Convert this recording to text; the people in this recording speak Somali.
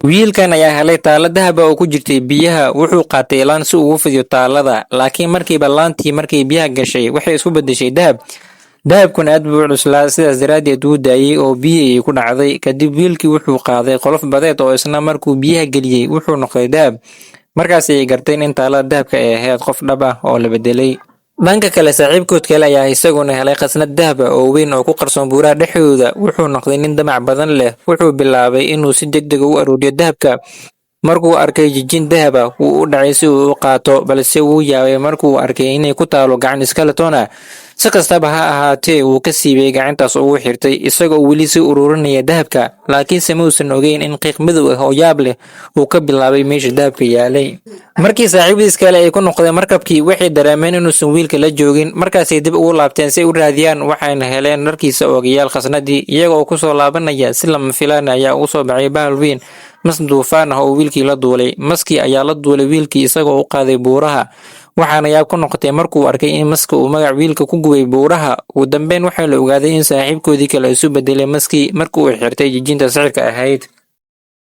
Wiilkan ayaa helay taalo dahab ah oo ku jirtay biyaha. Wuxuu qaatay laan si uu ugu fidiyo taalada, laakiin markiiba laantii markay biyaha gashay waxay isku beddeshay dahab. Dahabkuna aad buu u cuslaa, sidaas daraaddeed wuu daayey oo biyihii ayay ku dhacday. Kadib wiilkii wuxuu qaaday qolof badeed oo isna markuu biyaha geliyey wuxuu noqday dahab. Markaas ayay garteen in taalada dahabka ay ahayd qof dhab ah oo la beddelay. Dhanka kale, saaxiibkood kale ayaa isaguna helay khasnad dahab ah oo weyn oo ku qarsoon buuraha dhexdooda. Wuxuu noqday nin damac badan leh. Wuxuu bilaabay inuu si degdeg ah u aruuriyo dahabka. Markuu arkay jijin dahab ah, wuu u dhacay si uu u qaato, balse wuu yaabay markuu arkay inay ku taalo gacan skeleton ah. Si kastaba ha ahaatee, wuu ka siibay gacantaas oo uu xirtay, isagoo weli sii ururinaya dahabka, laakiinse muusan ogeyn in qiiq madow ah oo yaab leh uu ka bilaabay meesha dahabka yaalay. Markii saaxiibadiis kale ay ku noqdeen markabkii, waxay dareemeen inuusan wiilka la joogin. Markaasay dib ugu laabteen si ay u raadiyaan, waxayna heleen dharkiisa oo yaal khasnadii. Iyaga oo kusoo laabanaya, si lama filaan ayaa ugu soo baxay bahal weyn, mas duufaan ah oo wiilkii la duulay. Maskii ayaa la duulay wiilkii isagoo u qaaday buuraha, waxaana yaab ku noqotay markuu arkay in maska uu magac wiilka ku gubay buuraha. Ugu dambeyn waxaa la ogaaday in saaxiibkoodii kale isu bedelay maskii markii uu xirtay jijinta sixirka ahayd.